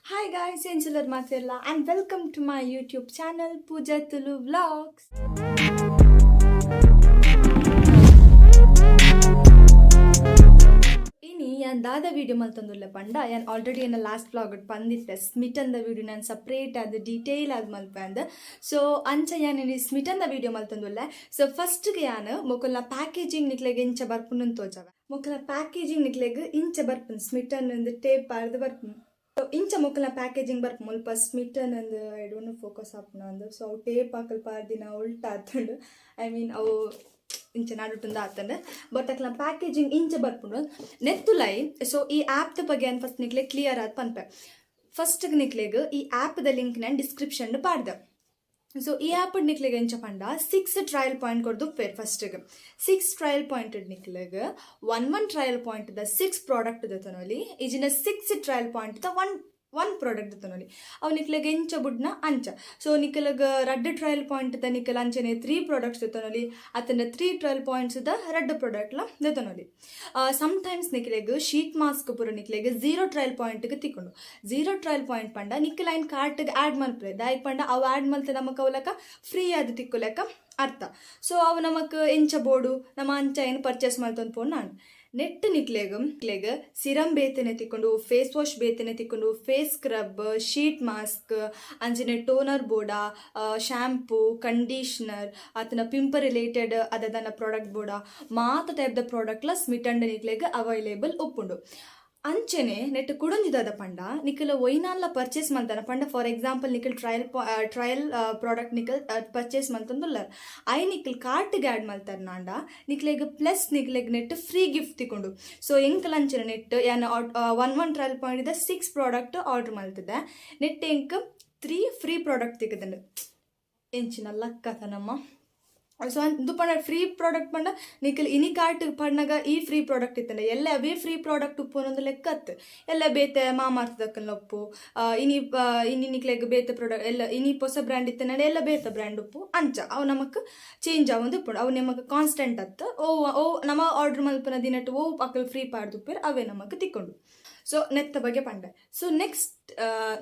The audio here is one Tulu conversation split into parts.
ಹಾಯ್ ಗಾಯ್ಸ್, ಎಂಚಲರ್ ಮಾತೆರ್ಲ and welcome to my YouTube channel Pooja Tulu vlogs. ಇನಿ ಯಾನ್ ದಾದ ವೀಡಿಯೋ ಮಲ್ತೊಂದುಲ್ಲೆ ಪಂಡ, ಯಾನ್ ಆಲ್ರೆಡಿ ಎನ್ನ ಲಾಸ್ಟ್ ವ್ಲಾಗ್ ಪಂದಿತ್ತೆ, ಸ್ಮಿಟನ್ದ ವೀಡಿಯೋ ನಾನು ಸಪ್ರೇಟ್ ಆದ್ ಡೀಟೇಲ್ ಆದ್ ಮಲ್ಪಂದ್. ಸೊ ಅಂಚ ಯಾನ್ ಇನಿ ಸ್ಮಿಟನ್ದ ವೀಡಿಯೋ ಮಲ್ತೊಂದುಲ್ಲೆ. ಸೊ ಫಸ್ಟ್ಗೆ ಯಾನ್ ಮೊಕಲ್ನ ಪ್ಯಾಕೇಜಿಂಗ್ ನಿಕ್ಲೆಗ್ ಎಂಚ ಬರ್ಪುಂಡು ತೋಜವೆ. ಮೊಕಲ್ನ ಪ್ಯಾಕೇಜಿಂಗ್ ನಿಕ್ಲೆಗ್ ಇಂಚ ಬರ್ಪುಂಡು. ಸ್ಮಿಟನ್ ಅಂದ್ ಟೇಪ್ ಪಾಡ್ದ್ ಬರ್ಪುಂಡು. ಸೊ ಇಂಚ ಮೊಕಲ್ನ ಪ್ಯಾಕೇಜಿಂಗ್ ಬರ್ಪು. ಮುಲ್ಪ ಸ್ಮಿಟನ್ ಅಂದ್, I don't know focus ಆಪುನ ಅಂದ್. ಸೊ ಅವು ಟೇಪ್ ಅಕಲ್ ಪಾಡ್ದಿನ ಉಲ್ಟಾ ಆತುಂಡು, I mean ಅವು ಇಂಚ ನಡುಟುಂದು ಆತುಂಡು. ಬಟ್ ಅಕ್ಲ್ನ ಪ್ಯಾಕೇಜಿಂಗ್ ಇಂಚ ಬರ್ಪುಂಡು ನೆತ್ತುಲೈ. ಸೊ ಈ ಆ್ಯಪ್ ದ ಬಗ್ಗೆ ಫಸ್ಟ್ ನಿಕ್ಲೆಗ್ ಕ್ಲಿಯರ್ ಆದ್ ಪನ್ಪೆ. ಫಸ್ಟ್ ನಿಕ್ಲೆಗ್ ಈ ಆ್ಯಪ್ ದ ಲಿಂಕ್ ನಾನು ಡಿಸ್ಕ್ರಿಪ್ಷನ್ ಪಾಡ್ದೆ. ಸೊ ಈ ಆ್ಯಪ್ ನಿಕ್ಲೆಗ್ ಎಂಚ ಪಂಡ, ಸಿಕ್ಸ್ ಟ್ರಯಲ್ ಪಾಯಿಂಟ್ ಕೊರ್ದು ಉಪ್ಪೇರ್. ಫಸ್ಟ್ಗೆ ಸಿಕ್ಸ್ ಟ್ರಯಲ್ ಪಾಯಿಂಟ್ ನಿಕ್ಲೆಗ್ one one trial point the six product ದೆತೊನೊಲಿ, ಇಜಿನ six trial point the one one product ದೆತೊನೊಲಿ. ಅವು ನಿಕ್ಲೆಗ್ ಎಂಚ ಬುಡ್ನ ಅಂಚ. ಸೊ ನಿಕ್ಲೆಗ್ ರಡ್ಡ್ ಟ್ರಯಲ್ ಪಾಯಿಂಟ್ ದ ನಿಕಲ್ ಅಂಚನೆ ತ್ರೀ ಪ್ರಾಡಕ್ಟ್ಸ್ ದೆತೊನೊಲಿ, ಅತ್ತಂಡ ತ್ರೀ ಟ್ರಯಲ್ ಪಾಯಿಂಟ್ಸ್ ದ ರಡ್ಡ್ ಪ್ರಾಡಕ್ಟ್ ಲ ದೆತೊನೊಲಿ. ಸಮ್ ಟೈಮ್ಸ್ ನಿಕ್ಲೆಗ್ ಶೀಟ್ ಮಾಸ್ಕ್ ಪೂರ ನಿಕ್ಲೆಗ್ ಝೀರೋ ಟ್ರಯಲ್ ಪಾಯಿಂಟ್ ಗ್ ತಿಕ್ಕುಂಡು. ಝೀರೋ ಟ್ರಯಲ್ ಪಾಯಿಂಟ್ ಪಂಡ ನಿಕ್ಲ್ ಐನ್ ಕಾರ್ಟ್ ಗ್ ಆಡ್ ಮಲ್ಪುಲೆ. ದಾಯೆಗ್ ಪಂಡ ಅವು ಆಡ್ ಮಲ್ತೆ ನಮಕ್ ಅವಲಕ ಫ್ರೀ ಆದ್ ತಿಕ್ಕುಲೆಕ ಅರ್ಥ. ಸೊ ಅವು ನಮಕ್ ಎಂಚ ಬೋಡು ನಮ ಅಂಚ ಐನ್ ಪರ್ಚೇಸ್ ಮಲ್ತೊಂದು ಪೋನ. ನೆಟ್ ನಿಕ್ಲೆಗ್ ನಿಕ್ಲೆಗ್ ಸಿರಮ್ ಬೇತೆನೆ ತಿಕ್ಕುಂಡು, ಫೇಸ್ ವಾಶ್ ಬೇತೆನೆ ತಿಕ್ಕುಂಡು, ಫೇಸ್ ಸ್ಕ್ರಬ್, ಶೀಟ್ ಮಾಸ್ಕ್, ಅಂಚನೆ ಟೋನರ್ ಬೋಡ, ಶಾಂಪೂ, ಕಂಡೀಷನರ್, ಅತನ ಪಿಂಪಲ್ ರಿಲೇಟೆಡ್ ಅದದನ ಪ್ರಾಡಕ್ಟ್ ಬೋಡ, ಮಾತ ಟೈಪ್ ದ ಪ್ರಾಡಕ್ಟ್ ಲ ಸ್ಮಿಟಂಡ್ ನಿಕ್ಲೆಗ್ ಅವೈಲೇಬಲ್ ಉಪ್ಪುಂಡು. ಅಂಚನೆ ನೆಟ್ ಕುಡೊಂಜಿ ದಾದ ಪಂಡ, ನಿಕಲ್ ಒಯ್ನಾನ್ಲ ಪರ್ಚೇಸ್ ಮಲ್ತನ ಪಂಡ, ಫಾರ್ ಎಕ್ಸಾಂಪಲ್ ನಿಕಲ್ ಟ್ರಯಲ್ ಟ್ರಯಲ್ ಪ್ರಾಡಕ್ಟ್ ನಿಕಲ್ ಪರ್ಚೇಸ್ ಮಲ್ತೊಂದುಲ್ಲರ್, I ನಿಕಲ್ ಕಾರ್ಟ್ಗೆ ಆಡ್ ಮಲ್ತರ್ನಾಂಡ ನಿಕ್ಲೆಗ್ ಪ್ಲಸ್ ನಿಕ್ಲೆಗ್ ನೆಟ್ ಫ್ರೀ ಗಿಫ್ಟ್ ತಿಕೊಂಡು. ಸೊ ಎಂಕಲ್ ಅಂಚನೆ ನೆಟ್ ಯಾನ್ ಒನ್ ಒನ್ ಟ್ರಯಲ್ ಪಾಯಿಂಟ್ ದ ಸಿಕ್ಸ್ ಪ್ರಾಡಕ್ಟ್ ಆರ್ಡರ್ ಮಲ್ತದೆ. ನೆಟ್ ಎಂಕ್ ತ್ರೀ ಫ್ರೀ ಪ್ರಾಡಕ್ಟ್ ತಿಕ್ಕದಂಡು. ಎಂಚಿನ ಲಕ್ಕತ ನಮ್ಮ. ಸೊ ಇಂದು ಪಂಡ ಫ್ರೀ ಪ್ರಾಡಕ್ಟ್ ಪಂಡ, ನಿಕಲ್ ಇನಿ ಕಾರ್ಟ್ ಪಣ್ಣಗ ಈ ಫ್ರೀ ಪ್ರಾಡಕ್ಟ್ ಇತ್ತಂಡ ಎಲ್ಲ ಅವೇ ಫ್ರೀ ಪ್ರಾಡಕ್ಟ್ ಉಪ್ಪು ಅನ್ನೊಂದು ಲೆಕ್ಕ ಅತ್ತು. ಎಲ್ಲ ಬೇತೆ ಮಾಮಾರ್ಥದಕ್ಕಲ್ಲ ಉಪ್ಪು. ಇನಿ ಇನಿ ನಿಕ್ಲೆಗ್ ಬೇತೆ ಪ್ರಾಡಕ್ಟ್ ಎಲ್ಲ, ಇನಿ ಹೊಸ ಬ್ರ್ಯಾಂಡ್ ಇತ್ತಂಡ ಎಲ್ಲ ಬೇತೆ ಬ್ರ್ಯಾಂಡ್ ಉಪ್ಪು. ಅಂಚ ಅವು ನಮಕ್ ಚೇಂಜ್ ಆವೊಂದು ಉಪ್ಪುಂಡು. ಅವು ನಮಕ್ ಕಾನ್ಸ್ಟೆಂಟ್ ಅತ್ತು. ಓ ಓ ನಮ ಆರ್ಡರ್ ಮಲ್ಪನ ದಿನಟ್ಟು ಓ ಅಕಲ್ ಫ್ರೀ ಪಾಡ್ದುಪ್ಪೇರ್, ಅವೇ ನಮಕ್ ತಿಕ್ಕೊಂಡು. ಸೊ ನೆತ್ತ ಬಗ್ಗೆ ಪಂಡೆ. ಸೊ ನೆಕ್ಸ್ಟ್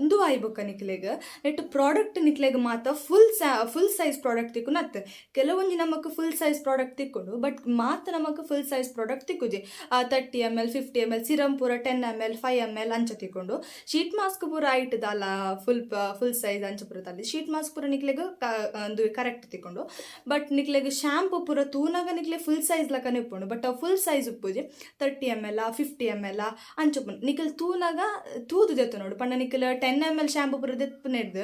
ಇಂದು ಆಯಿ ಬೊಕ್ಕ ನಿಕ್ಲೆಗ್ ನೆಟ್ ಪ್ರಾಡಕ್ಟ್ ನಿಕ್ಲೆಗ್ ಮಾತ ಫುಲ್ ಸೈಜ್ ಪ್ರಾಡಕ್ಟ್ ತಿಕ್ಕುನ ಅತ್ತೆ. ಕೆಲವೊಂಜಿ ನಮಕ್ ಫುಲ್ ಸೈಜ್ ಪ್ರಾಡಕ್ಟ್ ತಿಕ್ಕೊಂಡು, ಬಟ್ ಮಾತ ನಮಕ್ full size product ತಿಕ್ಕುಜಿ. 30 ml, 50 ml, serum ಪೂರ 10 ml, 5 ml ಅಂಚ ತಿಕ್ಕೊಂಡು. ಶೀಟ್ ಮಾಸ್ಕ್ ಪೂರ ಐಟದಲ್ಲ ಫುಲ್ ಫುಲ್ ಸೈಜ್ ಅಂಚ ಪೂರ ತಲ್ಲಿ. ಶೀಟ್ ಮಾಸ್ಕ್ ಪೂರ ನಿಕ್ಲೆಗ್ ಒಂದು ಕರೆಕ್ಟ್ ತಿಕ್ಕೊಂಡು. ಬಟ್ ನಿಕ್ಲೆಗ್ ಶಾಂಪು ಪೂರ ತೂನಾಗ ನಿಕ್ಲೆ ಫುಲ್ ಸೈಜ್ ಲಕನೆ ಉಪ್ಪುಂಡು, but full size ಉಪ್ಪುಜಿ. 30 ml, 50 ml ಅಂಚ ಉಪ್ಪುಂಡು. ನಿಕಲ್ ತೂನಾಗ ತೂದು ದೆತ್ತು ನೋಡು ಪಂಡ, ನಿಕಲ್ 10 ml shampoo ಪೂರ ದೆಪ್ಪುನೆಡ್ದು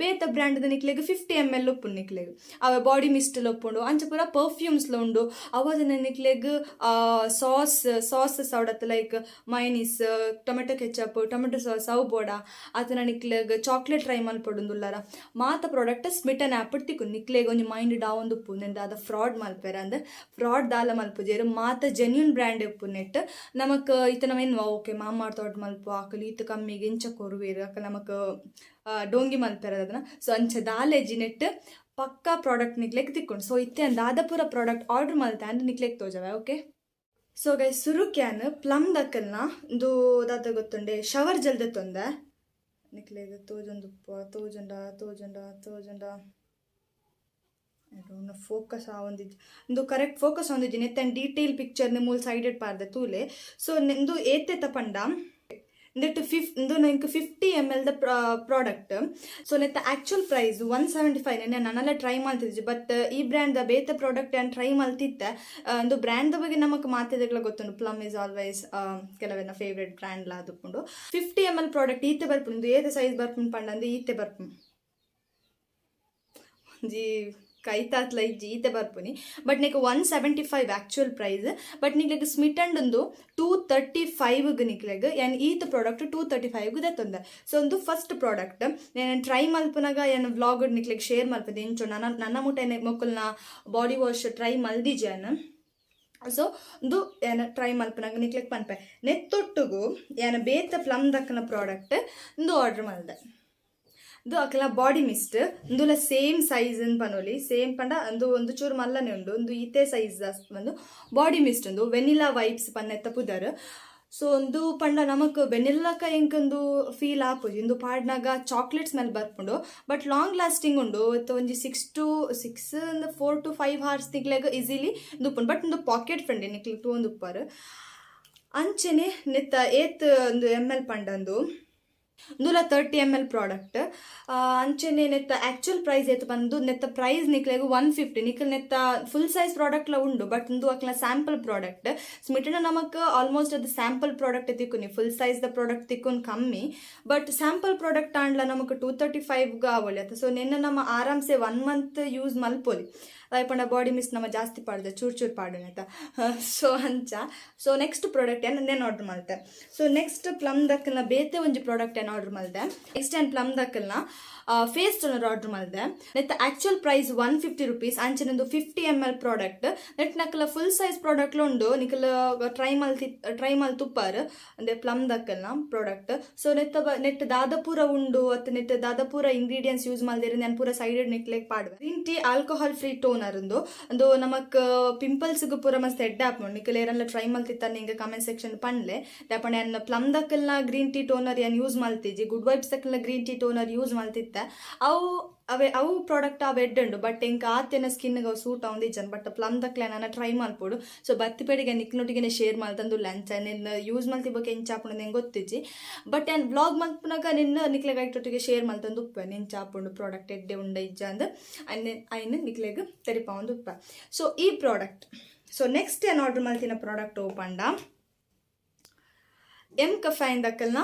ಬೇತ ಬ್ರ್ಯಾಂಡ್ ನಿಕ್ಲೆಗ್ 50 ml ಉಪ್ಪುಂಡು ನಿಕ್ಲೆಗ್. ಅವ ಬಾಡಿ ಮಿಸ್ಟ್ ಉಪ್ಪುಂಡು, ಅಂಚ ಪೂರ ಪರ್ಫ್ಯೂಮ್ಸ್ ಉಂಡು. ಅವದನ್ನ ನಿಕ್ಲೆಗ್ sauces ಅವಡತ್ತ, like mayonnaise, tomato ketchup, tomato sauce ಅವು ಬೋಡ, ಆತನ ನಿಕ್ಲೆಗ್ ಚಾಕ್ಲೇಟ್ ಟ್ರೈ ಮಲ್ಪೊಡುಂದುಲ್ಲಾರ, ಮಾತ ಪ್ರಾಡಕ್ಟ್ ಸ್ಮಿಟನ್ ಆ್ಯಪ್ ತಿಕ್ಕು. ನಿಕ್ಲೆಗ್ ಒಂಜಿ ಮೈಂಡ್ ಡೌನ್ ಉಪ್ಪು, ದಾದ ಫ್ರಾಡ್ ಮಲ್ಪೆರ ಅಂದ್. ಫ್ರಾಡ್ ದಾಲ ಮಲ್ಪುಜೆರ್, ಮಾತ ಜೆನ್ಯೂನ್ ಬ್ರ್ಯಾಂಡ್ ಉಪ್ಪು ನೆಟ್. ನಮಕ್ ಇತ್ತ ನಮ ಎನ್ನುವ, ಓಕೆ ಮಾಮಾರ್ತ್ ಆರ್ಡರ್ ಮಲ್ಪ, ಅಕಲ್ ಈತ್ ಕಮ್ಮಿಗೆ ಇಂಚ ಕೊರುವೆರ್, ಅಕಲ್ ನಮಕ್ ಡೋಂಗಿ ಮಲ್ಪೆರ ಅದನ್ನ. ಸೊ ಅಂಚ ದಾಲೆಜಿ, ನೆಟ್ ಪಕ್ಕಾ ಪ್ರಾಡಕ್ಟ್ ನಿಕ್ಲೆಗ್ ತಿಕ್ಕೊಂಡು. ಸೊ ಇತ್ತೆ ದಾದ ಪೂರ ಪ್ರಾಡಕ್ಟ್ ಆರ್ಡರ್ ಮಲ್ತೆ ಅಂದ್ರೆ ನಿಕ್ಲೆಗ್ ತೋಜವೆ. ಓಕೆ, ಸೊ ಗೈಸ್, ಸುರುಕ್ಯಾನ್ ಪ್ಲಮ್ ದಕ್ಕಲ್ನ ಇಂದು ದಾದ ಗೊತ್ತುಂಡೆ ಶವರ್ ಜೆಲ್ ದೆತ್ತೊಂದೆ. ನಿಕ್ಲೆಗ್ ತೋಜೊಂದುಪ್ಪ, ತೋಜುಂಡ ತೋಜುಂಡ ತೋಜುಂಡ? I don't know, focus ಆವೊಂದಿಜ್ಜಿ. ಇಂದು ಕರೆಕ್ಟ್ ಫೋಕಸ್ ಆವೊಂದಿಜ್ಜಿ. ನೆತ್ತನ್ ಡೀಟೇಲ್ ಪಿಕ್ಚರ್ ಮೂಲು ಸೈಡೆಡ್ ಪಾರ್ದೆ, ತೂಲೆ. ಸೊ ಇಂದು ಏತೆತ ಪಂಡ, ಇಂದೆಟ್ ಇಂದು ನಂಗೆ 50 ml the product. So ನೆತ್ತ ಆಕ್ಚುಲ್ ಪ್ರೈಸ್ 175. ನೆನ್ನೆ ನಾನೆಲ್ಲ ಟ್ರೈ ಮಲ್ತಿದ್ದೆ, ಬಟ್ ಈ ಬ್ರ್ಯಾಂಡ್ ದ ಬೇತೆ ಪ್ರಾಡಕ್ಟ್ ಯಾನ್ ಟ್ರೈ ಮಲ್ತಿತ್ತೆ. ಒಂದು ಬ್ರ್ಯಾಂಡ್ the ಬಗ್ಗೆ ನಮಕ್ ಮಾತೆದಗ್ಲ ಗೊತ್ತುಂಡು, ಪ್ಲಮ್ is always ಕೆಲವೆಲ್ಲ ಫೇವ್ರೆಟ್ ಬ್ರ್ಯಾಂಡ್ ಲಾ ಅದುಪ್ಪುಂಡು. 50 ml product ಈತೆ ಬರ್ಪುಂಡು. ಏತೆ ಸೈಜ್ ಬರ್ಪುಂಡು ಪಂಡಂದು, ಈತೆ ಬರ್ಪುಂಡು. ಒಂಜಿ ಕೈತಾತ್ಲ ಇಜ್ಜಿ, ಈತೆ ಬರ್ಪುನಿ. ಬಟ್ ನಿಕ್ 175 ಆಕ್ಚುಯಲ್ ಪ್ರೈಸ್, ಬಟ್ ನಿಕ್ಲೆಗ್ ಸ್ಮಿಟಂಡ್ ಒಂದು 235 ನಿಕ್ಲೆಗ್ ಯಾನ್ ಈತ್ ಪ್ರಾಡಕ್ಟ್ 235 ದೆತ್ತೊಂದೆ. ಸೊ ಒಂದು ಫಸ್ಟ್ ಪ್ರಾಡಕ್ಟ್ ನಾನು ಟ್ರೈ ಮಲ್ಪುನಾಗ ಯಾನ್ ವ್ಲಾಗ್ ನಿಕ್ಲೆಗ್ ಶೇರ್ ಮಲ್ಪದೆ ಇಂಚು. ನನ್ನ ನನ್ನ ಮುಟ್ಟ ಮೊಕ್ಕಲ್ನ ಬಾಡಿ ವಾಶ್ ಟ್ರೈ ಮಲ್ದಿಜಾನ್. ಸೊ ಒಂದು ಏನ ಟ್ರೈ ಮಲ್ಪನಾಗ ನಿಕ್ಲೆಗ್ ಪನ್ಪೆ. ನೆತ್ತೊಟ್ಟುಗು ಯಾನ ಬೇತ ಪ್ಲಮ್ ದಕ್ಕನ ಪ್ರಾಡಕ್ಟ್ ಇಂದು ಆರ್ಡರ್ ಮಲ್ದೆ. ಇದು ಅಕಲ ಬಾಡಿ ಮಿಸ್ಟ್. ಇಂದುಲ ಸೇಮ್ ಸೈಜ್ ಅನ್ ಪನೊಲಿ. ಸೇಮ್ ಪಂಡ ಅಂದು ಒಂದು ಚೂರು ಮಲ್ಲನೆ ಉಂಡು. ಒಂದು ಈತೆ ಸೈಜ್ ಒಂದು ಬಾಡಿ ಮಿಸ್ಟ್. ಒಂದು ವೆನಿಲಾ ವೈಬ್ಸ್ ಪನ್ನೆತ್ತ ಪುದರ್. ಸೊ ಒಂದು ಪಂಡ ನಮಕ್ ವೆನಿಲ್ಲಕ ಎಂಕೊಂದು ಫೀಲ್ ಆಪುಜಿ. ಇಂದು ಪಾಡ್ನಾಗ ಚಾಕ್ಲೇಟ್ ಸ್ಮೆಲ್ ಬರ್ಪುಂಡು, ಬಟ್ ಲಾಂಗ್ ಲಾಸ್ಟಿಂಗ್ ಉಂಡು. ಒಂಜಿ 6 to 6, 4 to 5 hours ನಿಕ್ಲೆಗ್ ಈಸಿಲಿ ಉಪ್ಪುಂಡು. ಬಟ್ ಒಂದು ಪಾಕೆಟ್ ಫ್ರೆಂಡ್ಲಿ, ನಿಕ್ಲೆಗ್ ತೂವೊಂದು ಉಪ್ಪಾರು. ಅಂಚೆನೆ ನೆತ್ತ ಏತ್ ಒಂದು ಎಮ್ ಎಲ್ ಪಂಡಂದು, ಇಂದುಲ 30 ಎಮ್ ಎಲ್ ಪ್ರಾಡಕ್ಟ್. ಅಂಚೆನೆ ನೆತ್ತ ಆಕ್ಚುಲ್ ಪ್ರೈಸ್ ಏತ್ ಬಂದು, ನೆತ್ತ ಪ್ರೈಸ್ ನಿಕ್ಲೆಗ್ 150. ನಿಕಲ್ ನೆತ್ತ ಫುಲ್ ಸೈಜ್ ಪ್ರಾಡಕ್ಟ್ಲ ಉಂಡು, ಬಟ್ ಇಂದು ಅಕ್ಲ ಸ್ಯಾಂಪಲ್ ಪ್ರಾಡಕ್ಟ್. ಸ್ಮಿಟನ್ ನಮಕ್ ಆಲ್ಮೋಸ್ಟ್ ಅದು ಸ್ಯಾಂಪಲ್ ಪ್ರಾಡಕ್ಟ್ ತಿಕ್ಕುನಿ, ಫುಲ್ ಸೈಜ್ the product ತಿಕ್ಕುನ್ ಕಮ್ಮಿ. ಬಟ್ ಸ್ಯಾಂಪಲ್ ಪ್ರಾಡಕ್ಟ್ ಆಂಡ್ಲ ನಮಕ್ 235 ಆವೊಲಿ ಅತ್ತ. ಸೊ ನೆನ್ನ ನಮ್ಮ ಆರಾಮ್ಸೆ ಒನ್ ಮಂತ್ ಯೂಸ್ ಮಲ್ಪೊಲಿ. ಪಂಡ ಬಾಡಿ ಮಿಸ್ಟ್ ನಮ್ಮ ಜಾಸ್ತಿ ಪಾಡುದ, ಚೂರ್ ಚೂರ್ ಪಾಡುನ ಆಯ್ತಾ. ಸೊ ಅಂಚ. ಸೊ ನೆಕ್ಸ್ಟ್ ಪ್ರಾಡಕ್ಟ್ ಏನು నేను ಆರ್ಡರ್ ಮಲ್ತೆ. ಸೊ ನೆಕ್ಸ್ಟ್ ಪ್ಲಮ್ ದಕ್ಕಲ್ನ ಬೇತೆ ಒಂಜಿ ಪ್ರಾಡಕ್ಟ್ ಏನು ಆರ್ಡರ್ ಮಲ್ದೆ. ನೆಕ್ಸ್ಟ್ ಏನು ಪ್ಲಮ್ ದಕ್ಕಲ್ನ ಫೇಸ್ ಟೋನರ್ ಆರ್ಡರ್ ಮಲ್ದೆ. ನೆತ್ತ ಆಕ್ಚುಯಲ್ ಪ್ರೈಸ್ ₹150. ಅಂಚನೆ 50 ಎಮ್ ಎಲ್ ಪ್ರಾಡಕ್ಟ್. ನೆಟ್ ನಕಲ ಫುಲ್ ಸೈಜ್ ಪ್ರಾಡಕ್ಟ್ ಉಂಡು. ನಿಕಲ್ ಟ್ರೈ ಮಲ್ತುಪ್ಪಾರ್ ಅಂದ್ರೆ ಪ್ಲಮ್ ದಕ್ಕಲ್ನ ಪ್ರಾಡಕ್ಟ್. ಸೊ ನೆತ್ತ ನೆಟ್ ದಾದ ಪೂರ ಉಂಡು ಅತ್ತ ನೆಟ್ ದಾದ ಪೂರ ಇಂಗ್ರೀಡಿಯೆಂಟ್ಸ್ ಯೂಸ್ ಮಲ್ದಿರ, ನಾನು ಪೂರ side ನೆಕ್ಲೆಗ್ ಪಾಡುವೆ. Green tea alcohol free toner ಉಂದು. ಒಂದು ನಮಕ್ ಪಿಂಪಲ್ಸ್ ಪೂರ ಮಸ್ತ್ ಎಡ್ಡೆ ಆಪುಂಡು. ನಿಕಲ್ ಏರೆಲ್ಲ ಟ್ರೈ ಮಲ್ತಿತ್ತ ನಿಂಗೆ ಕಮೆಂಟ್ ಸೆಕ್ಷನ್ ಪನ್ಲೆ. ದಾಪಂಡ ಯಾನ್ ಪ್ಲಮ್ ದಕ್ಕಲ್ನ ಗ್ರೀನ್ ಟೀ ಟೋನರ್ ಯಾನ್ ಯೂಸ್ ಮಲ್ತಿಜಿ. ಗುಡ್ ವೈಬ್ಸ್ ದಕ್ಕಲ್ನ ಗ್ರೀನ್ ಟೀ ಟೋನರ್ ಯೂಸ್ ಮಲ್ತಿತ್ತ. ಅವು ಅವೇ ಅವು ಪ್ರಾಡಕ್ಟ್ ಅವು ಎಡ್ಡೆ ಉಂಡು, ಬಟ್ ಎಂಕ್ ಆತೆನ ಸ್ಕಿನ್ ಅವು ಸೂಟ್ ಆವಂದಿಜ್ಜನ್. ಬಟ್ ಪ್ಲಮ್ ದಕ್ಲೆ ನಾನು ಟ್ರೈ ಮಲ್ಪೊಡು. ಸೊ ಬತ್ತಿಪೇಡಿಗೆ ನಿಕ್ನೊಟ್ಟಿಗೆ ಶೇರ್ ಮಲ್ತಂದು ಲಂಚ ನಿನ್ನ ಯೂಸ್ ಮಲ್ತಿ ಬೊಕ್ಕ ಎಂಚ ಆಪುಂಡು ನಂಗೆ ಗೊತ್ತಿಜ್ಜಿ. ಬಟ್ ಯಾನ್ ವ್ಲಾಗ್ ಮಲ್ಪುನಾಗ ನಿನ್ನ ನಿಕ್ಲೆಗ್ ಐಟೊಟ್ಟಿಗೆ ಶೇರ್ ಮಲ್ತಂದು ಉಪ್ಪೆ, ನಿಂಚ ಆಪುಂಡು ಪ್ರಾಡಕ್ಟ್, ಎಡ್ಡೆ ಉಂಡ ಇಜ್ಜ ಅಂದ್ ಐನ್ ಐನ್ ನಿಕ್ಲೆಗ್ ತೆರಿಪಾವೊಂದು ಉಪ್ಪೆ. ಸೊ ಈ ಪ್ರಾಡಕ್ಟ್. ಸೊ ನೆಕ್ಸ್ಟ್ ಏನು ಆರ್ಡರ್ ಮಲ್ತಿನ ಪ್ರಾಡಕ್ಟ್ ಪಂಡ, ಎಮ್ ಕಫೈನ್ ದಕ್ಕಲ್ನ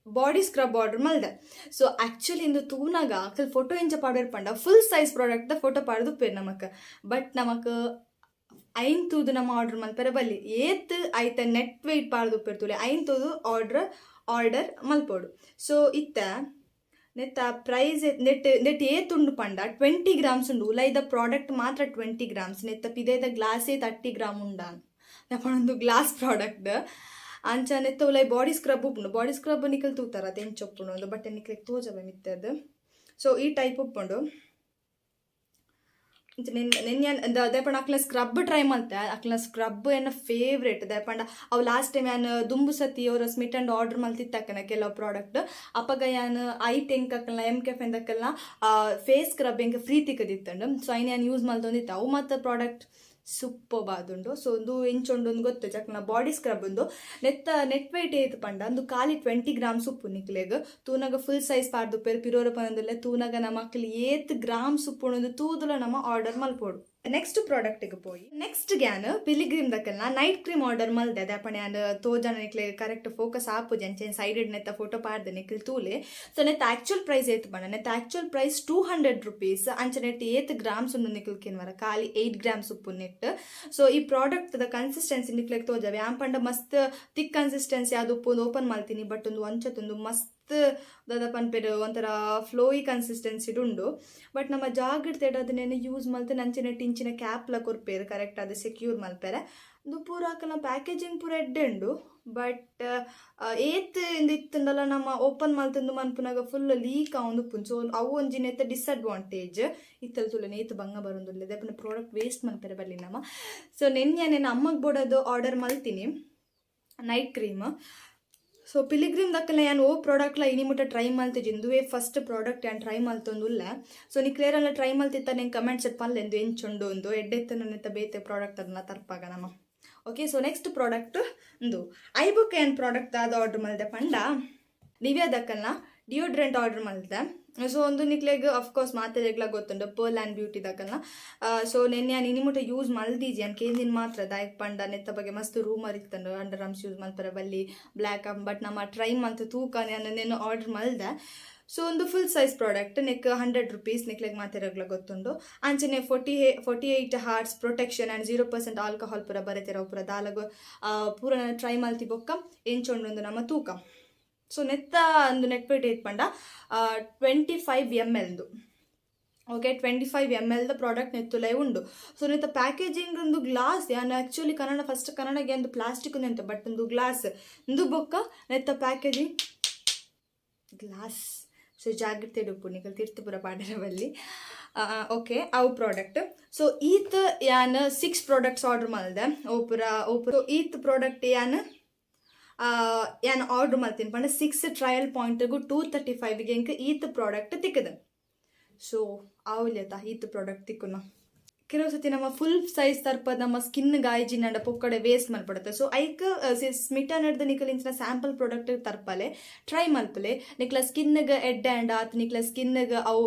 ಬಾಡಿ ಸ್ಕ್ರಬ್ ಆರ್ಡರ್ ಮಲ್ದೆ. ಸೊ ಆ್ಯಕ್ಚುಲಿ ಇಂದು ತೂನಾಗ ಅಕಲ್ ಫೋಟೋ ಎಂಚ ಪಾಡೇರ್ ಪಂಡ, ಫುಲ್ ಸೈಜ್ ಪ್ರಾಡಕ್ಟ್ ಫೋಟೋ ಪಾಡ್ದು ಉಪ್ಪೇರು ನಮಕ್. ಬಟ್ ನಮಕ್ ಐನ್ ತೂದು ನಮ್ಮ ಆರ್ಡರ್ ಮಲ್ಪೆರೆ ಬಲ್ಲಿ. ಏತ್ ಐತ ನೆಟ್ ವೆಯ್ಟ್ ಪಾಡ್ದು ಉಪ್ಪಿರ್ತುಲೆ, ಐನ್ ತೂದು ಆರ್ಡರ್ ಆರ್ಡರ್ ಮಲ್ಪೊಡು. ಸೊ ಇತ್ತ ನೆತ್ತ ಪ್ರೈಸ್ ನೆಟ್ ನೆಟ್ ಏತ್ ಉಂಡು ಪಂಡ, 20 ಗ್ರಾಮ್ಸ್ ಉಂಡು. ಉಲೈದ ಪ್ರಾಡಕ್ಟ್ ಮಾತ್ರ 20 ಗ್ರಾಮ್ಸ್. ನೆತ್ತ ಪಿದೈದ ಗ್ಲಾಸೇ 30 ಗ್ರಾಮ್ ಉಂಡ ಒಂದು ಗ್ಲಾಸ್ ಪ್ರಾಡಕ್ಟ್. ಅಂಚ ನೆತ್ತ ಉಲೈ ಬಾಡಿ ಸ್ಕ್ರಬ್ ಉಪ್ಪುಂಡು. ಬಾಡಿ ಸ್ಕ್ರಬ್ ನಿಕಲ್ ತೂತಾರ ಅದು ಎಂಚ ಉಪ್ಪುಂಡು ಒಂದು, ಬಟ್ ನಿಕ್ಲೆಗ್ ತೋಜವೆ ಮಿತ್ತದು. ಸೊ ಈ ಟೈಪ್ ಉಪ್ಪುಂಡು. ನೆನ್ನೆ ದಾಯೆಪಂಡ ಅಕ್ಲ ಸ್ಕ್ರಬ್ ಟ್ರೈ ಮಲ್ತೆ. ಅಕ್ಲ ಸ್ಕ್ರಬ್ ಎನ್ನ ಫೇವ್ರೇಟ್. ದಾಯೆಪಂಡ ಅವು ಲಾಸ್ಟ್ ಟೈಮ್ ಯಾನ್ ದುಂಬು ಸತಿ ಅವರು ಸ್ಮಿಟ್ ಅಂಡ್ ಆರ್ಡರ್ ಮಲ್ತಿತ್ತಕ್ಕನ ಕೆಲವು ಪ್ರಾಡಕ್ಟ್. ಅಪಗ ಯಾನ್ I ಟೆಂಕ್ ಅಕ್ಕಲ್ನ ಎಮ್ ಕೆಫೆನ್ ದಕ್ಕಲ್ನ ಫೇಸ್ ಸ್ಕ್ರಬ್ ಎಂಕ್ ಫ್ರೀ ತಿಕ್ಕದಿತ್ತಂಡು. ಸೊ ಐನ್ ಯಾನ್ ಯೂಸ್ ಮಲ್ತೊಂದಿತ್ತು. ಅವು ಮಾತ್ರ ಪ್ರಾಡಕ್ಟ್ ಸೂಪರ್ ಆದುಂಡು. ಸೊ ಒಂದು ಎಂಚುಂಡು ಒಂದು ಗೊತ್ತು ಚಕ್ನ ಬಾಡಿ ಸ್ಕ್ರಬ್ ಉಂದು. ನೆತ್ತ ನೆಟ್ ವೆಯ್ಟ್ ಏತ್ ಪಂಡ, ಒಂದು ಖಾಲಿ 20 ಗ್ರಾಮ್ಸ್ ಉಪ್ಪು. ನಿಕ್ಲೆಗ್ ತೂನಗ ಫುಲ್ ಸೈಜ್ ಪಾಡ್ದು ಪೇರು ಪಿರೋರ ಪನಂದುಲ್ಲೆ. ತೂನಗ ನಮ್ಮ ಅಕ್ಲು ಏತ್ ಗ್ರಾಮ್ಸ್ ಉಪ್ಪುಂಡು ತೂದುಲ ನಮ್ಮ ಆರ್ಡರ್ ಮಲ್ಪೊಡು. ನೆಕ್ಸ್ಟ್ ಪ್ರಾಡಕ್ಟ್ಗೆ ಪೋಯಿ. ನೆಕ್ಸ್ಟ್ ಗ್ಯಾನ್ ಪಿಲಿಗ್ರಿಮ್ ದಕ್ಕಲ್ನ ನೈಟ್ ಕ್ರೀಮ್ ಆರ್ಡರ್ ಮಲ್ದೆ. ಅದೇ ಯಾನ್ ತೋಜನ ನಿಕ್ಲೆ ಕರೆಕ್ಟ್ ಫೋಕಸ್ ಆಪುಜಿ, ಅಂಚೆ ಸೈಡೆಡ್ ನೆತ್ತ ಫೋಟೋ ಪಾಡ್ದೆ, ನಿಕ್ಲ್ ತೂಲೆ. ಸೊ ನೆತ್ತ ಆಕ್ಚುಲ್ ಪ್ರೈಸ್ ಏತ್ ಪಂಡ, ನೆತ್ತ ಆಕ್ಚುಲ್ ಪ್ರೈಸ್ ₹200. ಅಂಚೆ ನೆಟ್ ಏತ್ ಗ್ರಾಮ್ಸ್ ಉಂಡು ನಿಕ್ಲ್ ಕೆನ್ವರ, ಖಾಲಿ 8 ಗ್ರಾಮ್ಸ್ ಉಪ್ಪು ನೆಟ್. ಸೊ ಈ ಪ್ರಾಡಕ್ಟ್ the consistency ನಿಕ್ಲೆಗ್ ತೋಜವೆ. ಆಂ ಪಂಡ ಮಸ್ತ್ ತಿಕ್ ಕನ್ಸಿಸ್ಟೆನ್ಸಿ ಅದು ಉಪ್ಪು. ಒಂದು ಓಪನ್ ಮಲ್ತೀನಿ, ಬಟ್ ಒಂದು ಒಂಚತ್ತೊಂದು ಮಸ್ತ್ ದಾದ ಪನ್ಪೆರ್, ಒಂಥರ ಫ್ಲೋಯಿ ಕನ್ಸಿಸ್ಟೆನ್ಸಿ ಉಂಡು. ಬಟ್ ನಮ್ಮ ಜಾಗ್ರತೆ ಅದನ್ನೇನು ಯೂಸ್ ಮಲ್ತೆ. ನಂಚಿನ ಟಿಂಚಿನ ಕ್ಯಾಪ್ಲ ಕೊರ್ಪೇರು, ಕರೆಕ್ಟ್ ಅದು ಸೆಕ್ಯೂರ್ ಮಲ್ಪೆರೆ. ಒಂದು ಪೂರ ಅಕಲ್ನ ಪ್ಯಾಕೇಜಿಂಗ್ ಪೂರ ಎಡ್ಡೆ ಉಂಡು. ಬಟ್ ಏತ್ ಇಂದು ಇತ್ತುಂಡಲ ನಮ್ಮ ಓಪನ್ ಮಲ್ತಂದು ಮನ್ಪುನಾಗ ಫುಲ್ ಲೀಕ್ ಆವೊಂದು ಉಪ್ಪುಂಡು. ಸೊ ಅವು ಒಂಜಿ ನೆತ್ತ ಡಿಸ್ಅಡ್ವಾಂಟೇಜ್. ಇತ್ತಲ್ ತುಲೆ ಏತ್ ಬಂಗ ಬರೊಂದುಲ್ಲೆ. ದಾಯೆ ಪ್ರಾಡಕ್ಟ್ ವೇಸ್ಟ್ ಮಲ್ಪೆರೆ ಬಲ್ಲಿ ನಮ್ಮ. ಸೊ ನೆನ್ನೆ ನೆನ್ನ ಅಮ್ಮಗ್ ಬೋಡದು ಆರ್ಡರ್ ಮಲ್ತೀನಿ ನೈಟ್ ಕ್ರೀಮ್. ಸೊ ಪಿಲಿಗ್ರಿಮ್ ದಕ್ಕಲ ಯಾನ್ ಓ ಪ್ರಾಡಕ್ಟ್ಲ ಇನಿ ಮುಟ್ಟ ಟ್ರೈ ಮಲ್ತಿಜಿ. ಇಂದುವೇ ಫಸ್ಟ್ ಪ್ರಾಡಕ್ಟ್ ಯಾನ್ ಟ್ರೈ ಮಲ್ತೊಂದುಲ್ಲೆ. ಸೊ ನೀ ಕ್ಲಿಯರ್ ಎಲ್ಲ ಟ್ರೈ ಮಲ್ತಿತ್ತ ನಿಂಗೆ ಕಮೆಂಟ್ಸ್ ಪಲ್ಲೆಂದು ಎಂಚುಂಡು ಒಂದು ಎಡ್ಡೆತ್ತ ನೆತ್ತ ಬೇತೆ ಪ್ರಾಡಕ್ಟ್ ಅದನ್ನ ತರ್ಪಾಗ ನಮ್ಮ. ಓಕೆ, ಸೊ ನೆಕ್ಸ್ಟ್ ಪ್ರಾಡಕ್ಟ್ ಉಂದು ಐಬುಕ್ ಏನು ಪ್ರಾಡಕ್ಟ್ ದಾದ ಆರ್ಡರ್ ಮಲ್ದೆ ಪಂಡ, ನಿವ್ಯಾ ದಕ್ಕಲ್ನ ಡಿಯೋಡ್ರೆಂಟ್ ಆರ್ಡರ್ ಮಲ್ತೆ. ಸೊ ಒಂದು ನಿಕ್ಲೆಗ್ ಅಫ್ಕೋರ್ಸ್ ಮಾತೆರೆಗ್ಲ ಗೊತ್ತುಂಡು, ಪರ್ಲ್ ಆ್ಯಂಡ್ ಬ್ಯೂಟಿ ದಕ್ಕಲ್ನ. ಸೊ ನೆನ್ನೆ ಯಾನ್ ಇನಿ ಮುಟ್ಟ ಯೂಸ್ ಮಲ್ದೀಜಿ, ಯಾನ್ ಕೇಂದಿನ ಮಾತ್ರ. ದಾಯಕ್ ಪಂಡ ನೆತ್ತ ಬಗ್ಗೆ ಮಸ್ತ್ ರೂಮರ್ ಇತ್ತಂಡು, ಅಂಡರ್ ಆರ್ಮ್ಸ್ ಯೂಸ್ ಮಲ್ಪರೆ ಬಲ್ಲಿ, ಬ್ಲ್ಯಾಕ್. ಬಟ್ ನಮ್ಮ ಟ್ರೈ ಮಲ್ತ್ ತೂಕ ನಾನು ನೆನ್ನೆ ಆರ್ಡರ್ ಮಲ್ದೆ. ಸೊ ಒಂದು ಫುಲ್ ಸೈಜ್ ಪ್ರಾಡಕ್ಟ್ ನೆಕ್ ₹100. ನಿಕ್ಲೆಗ್ ಮಾತೆರೆಗ್ಲ ಗೊತ್ತುಂಡು. ಅಂಚನೆ 48 hours protection and 0% alcohol ಪೂರ ಬರೆತಿರ. ಪೂರ ದಾಲಗ ಪೂರ ಟ್ರೈ ಮಲ್ತಿ ಬೊಕ್ಕ ಎಂಚೊಂಡು ನಮ್ಮ ತೂಕ. ಸೊ ನೆತ್ತ ಒಂದು ನೆಟ್ ವೇಟ್ ಏತ್ ಪಂಡ, 25 ಎಮ್ ಎಲ್ದು. Okay, 25 M L the product ನೆತ್ತುಲೈ ಉಂಡು. ಸೊ ನೆತ್ತ ಪ್ಯಾಕೇಜಿಂಗ್ ಒಂದು ಗ್ಲಾಸ್. ಯಾನ್ ಆ್ಯಕ್ಚುಲಿ ಕನ್ನಡ ಫಸ್ಟ್ ಕನ್ನಡಗೆ ಒಂದು ಪ್ಲಾಸ್ಟಿಕ್ ಎಂತ, ಬಟ್ ಒಂದು ಗ್ಲಾಸ್ ಇಂದು. ಬೊಕ್ಕ ನೆತ್ತ ಪ್ಯಾಕೇಜಿಂಗ್ ಗ್ಲಾಸ್. ಸೊ ಜಾಗ್ರತೆ ಉಪ್ಪು, ನಿಕಲ್ ತಿರ್ತು ಪಾಡರ ಬಲ್ಲಿ. ಓಕೆ, ಅವು ಪ್ರಾಡಕ್ಟ್. ಸೊ ಈತ್ ಯಾನ್ ಸಿಕ್ಸ್ ಪ್ರಾಡಕ್ಟ್ಸ್ ಆರ್ಡರ್ ಮಲ್ದೆ. ಓಪುರ ಓಪುರ ಈತ್ ಪ್ರಾಡಕ್ಟ್ ಯಾನ್ ಯಾನ್ ಆರ್ಡರ್ ಮಲ್ತೀನಿ ಪಂಡ ಸಿಕ್ಸ್ ಟ್ರಯಲ್ ಪಾಯಿಂಟ್ಗು 235ಗೆ ಎಂಕ್ ಈತ್ ಪ್ರಾಡಕ್ಟ್ ತಿಕ್ಕದ. ಸೊ ಆವುಲ್ಯತ ಈತ್ ಪ್ರಾಡಕ್ಟ್ ತಿಕ್ಕುನ. ಕೆಲವು ಸತಿ ನಮ್ಮ ಫುಲ್ ಸೈಜ್ ತರ್ಪದ ನಮ್ಮ ಸ್ಕಿನ್ ಗಾಯ್ಜಿ ನಡ ಪೊಕ್ಕಡೆ ವೇಸ್ಟ್ ಮಲ್ಪಡುತ್ತೆ. ಸೊ ಐಕ್ ಸ್ಮಿಟನ್ ಹಿಡ್ದು ನಿಕಲ್ ಇಂಚಿನ ಸ್ಯಾಂಪಲ್ ಪ್ರಾಡಕ್ಟ್ ತರ್ಪಲೆ, ಟ್ರೈ ಮಲ್ಪಲೆ. ನಿಕ್ಲ ಸ್ಕಿನ್ಗೆ ಎಡ್ಡೆ ಆಂಡ ಆತ್, ನಿಕ್ಲ ಸ್ಕಿನ್ಗೆ ಅವು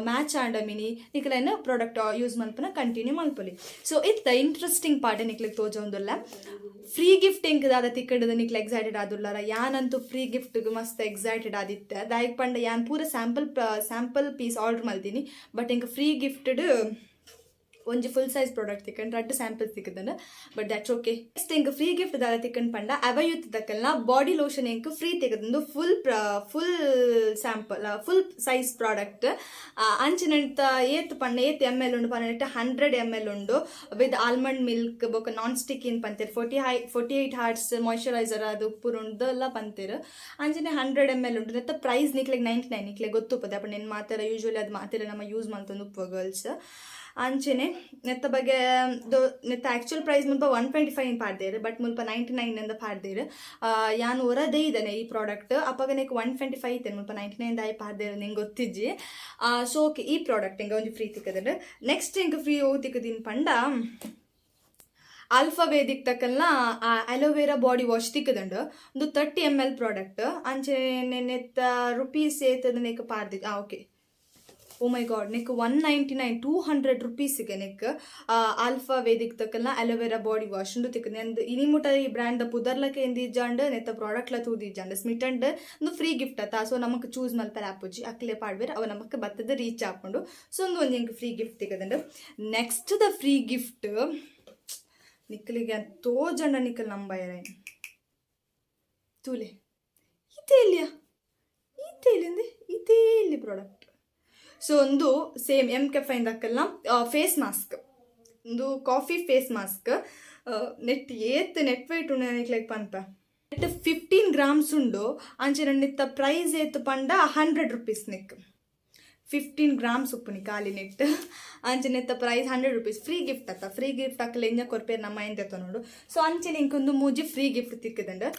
ಮ್ಯಾಚ್ ಆಂಡ ಮಿನಿ ನಿಕ್ಲೇನು ಪ್ರಾಡಕ್ಟ್ ಯೂಸ್ ಮಲ್ಪನ ಕಂಟಿನ್ಯೂ ಮಲ್ಪಲಿ. ಸೊ ಇತ್ತ ಇಂಟ್ರೆಸ್ಟಿಂಗ್ ಪಾರ್ಟ್ ನಿಕ್ಲಿಗೆ ತೋಜೊಂದುಲ್ಲ. ಫ್ರೀ ಗಿಫ್ಟ್ ಎಂಕ್ ದಾದ ತಿಕ್ಕಂಡದ ನಿಕ್ಲ ಎಕ್ಸೈಟೆಡ್ ಆದುಲ್ಲಾರ? ಯಾನಂತೂ ಫ್ರೀ ಗಿಫ್ಟ್ ಮಸ್ತ್ ಎಕ್ಸೈಟೆಡ್ ಆದಿತ್ತೆ. ದಾಯಕ್ ಪಂಡ ಯಾನ್ ಪೂರ ಸ್ಯಾಂಪಲ್ ಸ್ಯಾಂಪಲ್ ಪೀಸ್ ಆರ್ಡರ್ ಮಲ್ತೀನಿ. ಬಟ್ ಎಂಕ್ ಫ್ರೀ ಗಿಫ್ಟಡ್ ಒಂಜಿ ಫುಲ್ ಸೈಜ್ ಪ್ರಾಡಕ್ಟ್ ತಿಕ್ಕಂಡು, ರಡ್ಡ್ ಸ್ಯಾಂಪಲ್ಸ್ ತಿಕ್ಕದನ. But that's okay. Next ಎಂಕ್ ಫ್ರೀ ಗಿಫ್ಟ್ ದಾದ ತಿಕ್ಕಂಡ್ ಪಂಡ ಅವಯೂತ್ ದಕ್ಕಲ್ನ ಬಾಡಿ ಲೋಷನ್ ಎಂಕ್ free ತಿಕ್ಕದಂದು. Full full sample, full size product. ಅಂಚಿನ ಏತ್ ಪಂಡ ಏತ್ ಎಮ್ ಎಲ್ ಉಂಡು ಪಂಡ 100 ಎಮ್ ಎಲ್ ಉಂಡು. ವಿತ್ ಆಲ್ಮಂಡ್ ಮಿಲ್ಕ್ ಬೊಕ ನಾನ್ ಸ್ಟಿಕ್ ಇನ್ ಪಂತೇರ್, 48 hours moisturiser ಅದು ಉಪ್ಪುರುಂಡು ಎಲ್ಲ ಪಂತೇರ್. ಅಂಚನೆ 100 ಎಮ್ ಎಲ್ ಉಂಡು. ನೆತ್ತ ಪ್ರೈಸ್ ನಿಕ್ಲೆಗ್ 99. ನಿಕ್ಲೆಗ್ ಗೊತ್ತುಪ್ಪದೆ ಅಪ್ಪ ನೆನ್ ಮಾತೆರ ಯೂಶುವಲಿ ಅದು ಮಾತೆರ ನಮ್ಮ ಯೂಸ್ ಮಲ್ತೊಂದು ಉಪ್ಪುವ ಗರ್ಲ್ಸ್. ಅಂಚನೆ ನೆತ್ತ ಬಗ್ಗೆ ನೆತ್ತ ಆಕ್ಚುಯಲ್ ಪ್ರೈಸ್ ಮುಲ್ಪ 125 ಪಾಡ್ದೇರು. ಬಟ್ ಮುಲ್ಪ 99 ಅಂದ ಪಾಡ್ದೇರು. ಯಾನ್ ಒರ ಇದ್ದಾನೆ ಈ ಪ್ರಾಡಕ್ಟ್ ಅಪ್ಪಗ ನೆಕ್ 125 ಇತ್ತೇನೆ. ಮುಲ್ಪ 99 ದಾಯಿ ಪಾಡ್ದೇರು ನಿಂಗೆ ಗೊತ್ತಿಜ್ಜಿ. ಸೊ ಓಕೆ, ಈ ಪ್ರಾಡಕ್ಟ್ ಹಿಂಗೆ ಒಂಜಿ ಫ್ರೀ ತಿಕ್ಕದಂಡು. ನೆಕ್ಸ್ಟ್ ಹಿಂಗೆ ಫ್ರೀ ಹೋಗಿ ತಿಕ್ಕದಿನ್ ಪಂಡ ಆಲ್ಫಾ ವೇದಿಕ್ ತಕಲ್ನ ಅಲೋವೆರಾ ಬಾಡಿ ವಾಶ್ ತಿಕ್ಕದಂಡು. ಒಂದು 30 ಎಮ್ ಎಲ್ ಪ್ರಾಡಕ್ಟ್. ಅಂಚನೆ ನೆತ್ತ ರುಪೀಸ್ ಏತದ ನೆಕ್ ಪಾಡ್ದಿ. ಓಕೆ, ಓ ಮೈ ಗಾಡ್, ನೆಕ್ 199, 200 ರುಪೀಸ್ಗೆ ನೆಕ್ ಆಲ್ಫಾ ವೇದಿಕ್ ತಕಲ್ನ ಅಲೋವೆರಾ ಬಾಡಿ ವಾಶ್ ಉಂಡು ತಿಕ್ಕದೆ. ಅಂದ್ ಇನಿ ಮುಟ ಈ ಬ್ರ್ಯಾಂಡ್ ದ ಪುದರ್ಲಕ್ಕೆ ಎಂದಿಜ್ಜಾಂಡ್, ನೆತ್ತ ಪ್ರಾಡಕ್ಟ್ಲ ತೂದಿಜ್ಜಾಂಡ್. ಸ್ಮಿಟಂಡ್ ಒಂದು ಫ್ರೀ ಗಿಫ್ಟ್ ಅತ್ತ. ಸೊ ನಮಕ್ ಚೂಸ್ ಮಲ್ಪರೆ ಆಪುಜಿ, ಅಕ್ಲೆ ಪಾಡ್ಬೇರ್, ಅವ ನಮಕ್ ಬತ್ತದ ರೀಚ್ ಆಪುಂಡು. ಸೊ ಒಂದು ಒಂಜಿ ಎಂಕ್ ಫ್ರೀ ಗಿಫ್ಟ್ ತಿಕ್ಕದಂಡು. ನೆಕ್ಸ್ಟ್ the free gift ನಿಕ್ಕಲಿಗೆ ತೋಜಂಡ ನಿಕ್ಕಲ್ ನಂಬಾಯರ. ತೂಲೆ, ಇದೇ ಇಲ್ಲಿಯಾ, ಇದೇ ಇಲ್ಲಿ, ಇದೇ ಇಲ್ಲಿ ಪ್ರಾಡಕ್ಟ್. ಸೊ ಒಂದು ಸೇಮ್ ಎಮ್ ಕೆಫೈನ್ ದಕ್ಕಲ್ನ ಫೇಸ್ ಮಾಸ್ಕ್, ಒಂದು ಕಾಫಿ ಫೇಸ್ ಮಾಸ್ಕ್. ನೆಟ್ ಏತ್ ನೆಟ್ ವೇಟ್ ಉಂಡು ನಿಕ್ಲೆಗ್ ಪನ್ಪ. ನೆಟ್ 15 ಗ್ರಾಮ್ಸ್ ಉಂಡು. ಅಂಚನೆ ನೆತ್ತ ಪ್ರೈಸ್ ಏತ್ ಪಂಡ 100 ರುಪೀಸ್. ನೆಕ್ 15 ಗ್ರಾಮ್ಸ್ ಉಪ್ಪುನಿ ಖಾಲಿ ನೆಟ್. ಅಂಚನೆ ನೆತ್ತ ಪ್ರೈಸ್ 100 ರುಪೀಸ್. ಫ್ರೀ ಗಿಫ್ಟ್ ಅತ್ತ. ಫ್ರೀ ಗಿಫ್ಟ್ ಅಕ್ಕಲೆ ಇಂಜ ಕೊರ್ಪೇರು ನಮ್ಮ ಎಂತ ನೋಡು. ಸೊ ಅಂಚನೆ ಇಂಕೊಂದು ಮೂಜಿ ಫ್ರೀ ಗಿಫ್ಟ್ ತಿಕ್ಕದಂಡು.